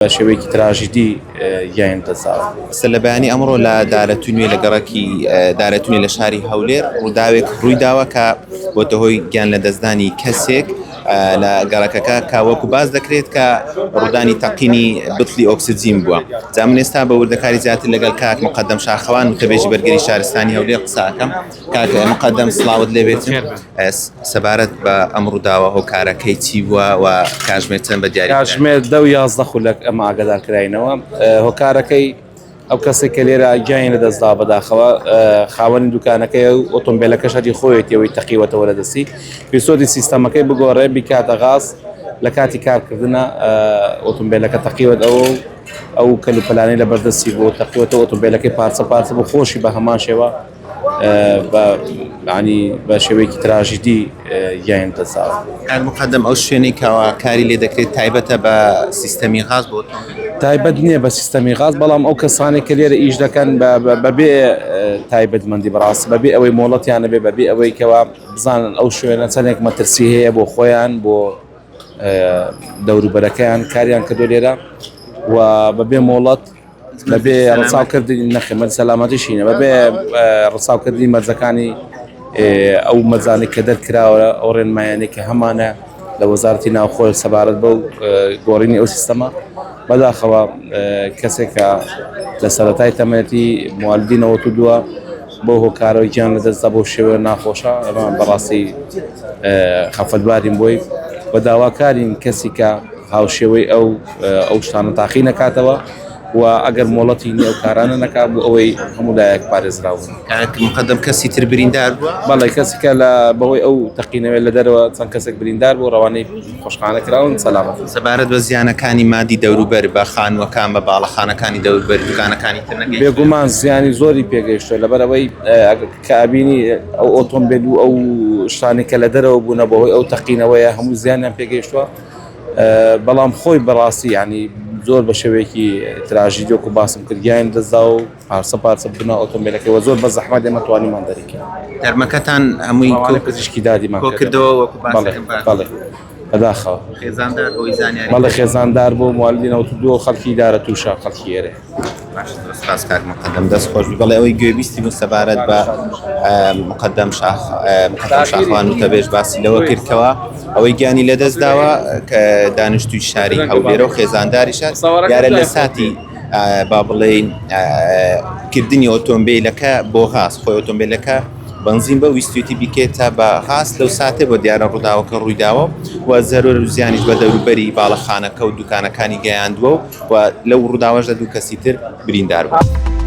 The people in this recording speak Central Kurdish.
بە شێوەیەکی تراژیدی گیانی لەدەستداوە. سەرلەبەیانی ئەمڕۆ لە دارەتوو نوێ لە گەڕەکی دارەتوو نوێ لە شاری هەولێر ڕووداوێک ڕوویداوە کە بۆتە هۆی گیان لەدەستدانی کەسێک لە گەڕەکەکە کە وەکو باس دەکرێت کە ڕوودانی تەقینی بتڵی ئۆکسجین بووە. جا من ئێستا بە وردەکاری زیاتر لەگەڵ کاک مقەدەم شاخەوان وتەبێژی بەرگری شارستانی هەولێر قسە ئەکەم. کاک مقەدەم سڵاوت لێبێت. سەبارەت بە ئەم ڕووداوە هۆکارەکەی چی بووە و کاژمێر چەند بە دیاری کاژمێر دە و 11 خولەک ئەمە ئاگادار کراینەوە هۆکارەکەی ئەو کەسێک کە لێرە گیانی لەدەستدا بەداخەوە خاوەنی دوکانەکەی و ئۆتۆمبیلەکە شەری خۆیەتی ئەوەی تەقیوەتەوە لە دەستی ویستۆتی سیستەمەکەی بگۆڕێ بیکاتە غاز لە کاتی کارکردنە ئۆتۆمبیلەکە تەقیوەت ئەوە و ئەو کەلوپەلانەی لە بەردەستی بۆ تەقیوەتەوە ئۆتۆمبیلەکەی پارچە پارچە بۆ خۆشی بە هەمان شێوە بە یانی بە شێوەیەکی تراژیدی گیانی لەدەستداوە. کاک موقەدەم ئەو شوێنەی کەوا کاری لێ دەکرێت تایبەتە بە سیستەمی غاز بۆ ئۆتۆمبێل؟ تایبەت نییە بە سیستەمی غاز بەڵام ئەو کەسانەی کە لێرە ئیش دەکەن بەبێ تایبەتمەندی بەڕاستی بەبێ ئەوەی مۆڵەتیان نەبێ بەبێ ئەوەی کەوا بزانن ئەو شوێنە چەندێک مەترسی هەیە بۆ خۆیان بۆ دەوروبەرەکەیان کاریان کردو لێرە و بەبێ مۆڵەت بەبێ ڕەچاوکردنی نەخێر مەرج سەلامەتیشی نیە بەبێ ڕەچاوکردنی مەرجەکانی ئەو مەرجانەی کە دەرکراوە ئەو ڕێنمایانەی کە هەمانە لە وەزارەتی ناوخۆ سەبارەت بەو گۆڕینی ئەو سیستەمە بەداخەوە کەسێکە لە سەرەتای تەمەنێتی موالدی 92 بەو هۆکارەوە گیان لەدەستدا بەو شێوە ناخۆشە ئەمە بەڕاستی خەفەتبارین بۆی و داواکارین کەسی کە هاوشێوەی ئەو ئەو شتانە تاقی نەکاتەوە و ئەگەر مۆڵەتی نیە ئەو کارانە نەکات بۆ ئەوەی هەموو لایەک پارێزراو بن. کاک مقەدەم کەسی تر بریندار بووە؟ بەڵێ کەسی کە لە بەهۆی ئەو تەقینەوەی لە دەرەوە چەند کەسێک بریندار بوو ڕەوانەی نەخۆشخانە کراون سەلامەتن. سەبارەت بە زیانەکانی مادی دەوروبەر بە خانووەکان بە باڵەخانەکانی دەوروبەر دوکانەکانی تر نەگەیشتووە؟ بێگومان زیانی زۆری پێگەیشتووە لەبەر ئەوەی کە ئەبینی ئەو ئۆتۆمبێل و ئەو شتانەی کە لە دەرەوە بوونە بەهۆی ئەو تەقینەوەیە هەموو زیانیان پێگەیشتووە. بەڵام خۆی بەڕاستی یانی زۆر بە شێوەیەکی تراژیدی وەکو باسم کرد گیانی لەدەستدا و پارچە پارچە بنا ئۆتۆمبیلەکەی وە زۆر بە زەحمەت ئێمە توانیمان دەریکەین. تەرمەکەتان هەمووی ڕەوانەی پزیشکی دادیمان کۆ کردەوە وەکو باسەکەم بەڵێ بەڵێ بەداخەوە. خێزاندار بۆی زانیاری بەڵێ خێزاندار بۆ موالیدی 92 خەڵکی دارە تووشە خەڵکی ئێرەیە. باشە زۆر سپاس کاک مقدم دەست خۆش بی بەڵێ ئەوەی گوێبیستی بوون سەبارەت بە مقدم شاخ مقدم شاخوان وتەبێژ باسی لەوە کرد کەوا ئەوەی گیانی لەدەست داوە کە دانیشتووی شاری هەولێرە و خێزانداریشە دیارە لە ساتی با بڵێین کردنی ئۆتۆمبیلەکە بۆ غاز خۆی ئۆتۆمبیلەکە بەنزین بە ویستێتی بیکێتە بە غاز لەو ساتێ بۆ دیارە ڕووداوەکە ڕوویداوە و زەرەر و زیانیش بە دەوروبەری باڵەخانەکە و دوکانەکانی گەیاندووە و لەو ڕووداوەشدا دوو کەسی تر بریندار بوون.